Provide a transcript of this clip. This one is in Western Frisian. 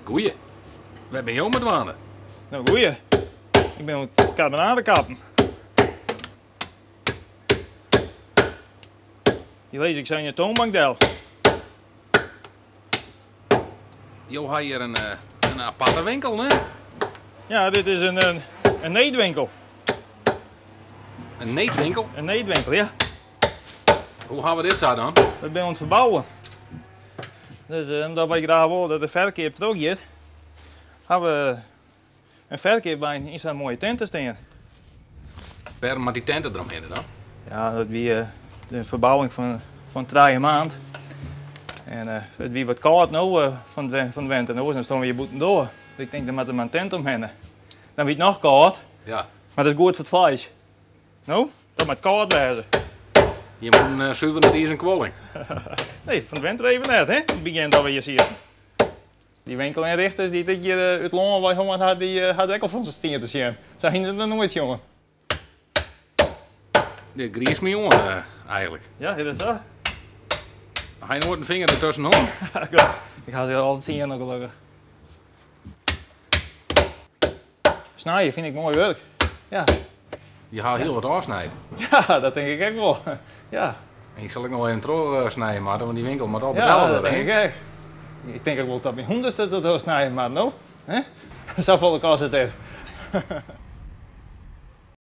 Goeie. Wêr binne jo mei dwaande? No goeie. Ik bin oan it karbonade kappen. Dy lis ik sa yn de toonbank del. Jo ha hjir in, in aparte winkel, ne? Ja, dit is in, in, in needwinkel. In needwinkel? In needwinkel, ja. Hoe ha we dit sa dan? We binne oan it ferbouwen. Dus eh, omdat wy graach wolle dat de ferkeap trochgiet, ha we in ferkeapwein yn sa'n moaie tinte stean. Wêrom moat dy tinte deromhinne dan? Ja, dat wie eh, de ferbouwing fan 3 maand. En eh, it wie wat kâld no eh, fan de winter. No dan steane we hjir bûtendoar. Dus ik tink, der moat der mar in tinte omhinne. Dan wie it noch kâld, Ja. mar dat is goed foar it fleis. No, dat moat kâld wêze. Je moeten suver net iens in kuolling. Nee, fan de winter even net, hè? It begjin dat we hjir sieten. Dy winkelynrichters dy't ik hjir út lân wei hân ha, dy ha it ek al fan sa'n stien te sjen. Sa hiene se it noch noait sjoen. Dit griist my oan, eigentlik. Ja, is dat sa? Ha je noait in finger dertusken hân? Ik ha se altyd sien, gelokkich. Snijen fyn ik moai wurk. Ja. Je ha hiel wat ôfsnijd. Ja, dat tink ik ek wol. Ja. En ik sil ek noch even trochsnije moatte, want dy winkel moat al betelle Ja, dat wurde, tink hè? ik ek. Ik tink ek wol dat myn hûndertste dat trochsnije moat, no. Hè? Safolle kostet dit.